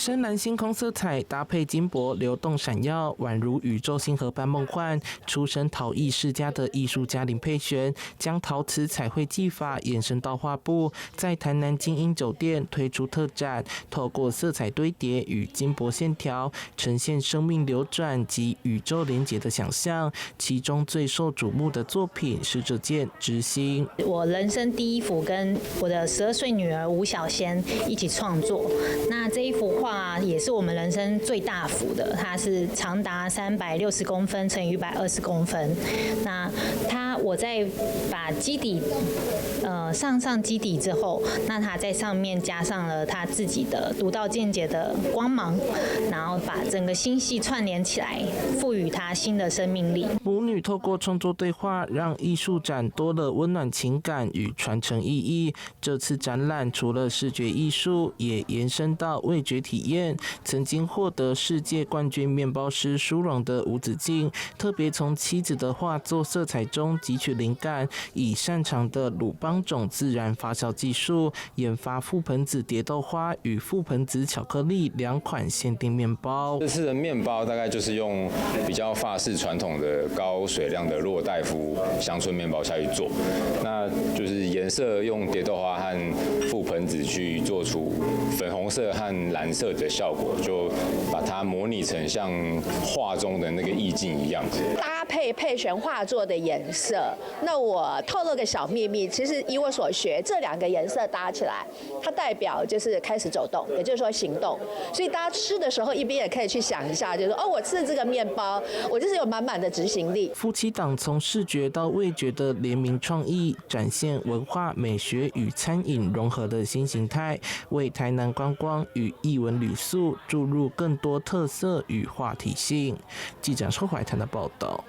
深藍星空色彩搭配金箔流動閃耀，宛如宇宙星河般夢幻。出身陶藝世家的藝術家林佩璇，將陶瓷彩繪技法延伸到畫布，在台南晶英酒店推出特展，透過色彩堆疊與金箔線條，呈現生命流轉及宇宙連結的想象。其中最受矚目的作品是這件《之星》。我人生第一幅跟我的12歲女兒吳小仙一起創作，那這一幅畫也是我們人生最大幅的，它是長達360公分乘以120公分。那它我在把基底，上上基底之後，那它在上面加上了他自己的獨到見解的光芒，然後把整個星系串聯起來，賦予它新的生命力。母女透過創作對話，讓藝術展多了溫暖情感與傳承意義。這次展覽除了視覺藝術，也延伸到味覺體驗。曾經獲得世界冠軍麵包師殊榮的吳子敬，特別從妻子的畫作色彩中汲取靈感，以擅長的魯邦種自然發酵技術，研發覆盆子蝶豆花與覆盆子巧克力兩款限定麵包。這次的麵包大概就是用比較法式傳統的高水量的洛代夫鄉村麵包下去做，那就是顏色用蝶豆花和覆盆子去做出粉紅色和藍色的效果，就把它模擬成像畫中的那個意境一樣。搭配佩璇畫作的顏色，那我透露個小秘密，其實以我所學，這兩個顏色搭起來，它代表就是開始走動，也就是說行動。所以大家吃的時候，一邊也可以去想一下，就是說哦，我吃的這個麵包，我就是有滿滿的執行力。夫妻檔從視覺到味覺的聯名創意，展現文化美學與餐飲融合的新形態，為台南觀光與藝文旅宿注入更多特色與話題性。記者周懷談的報道。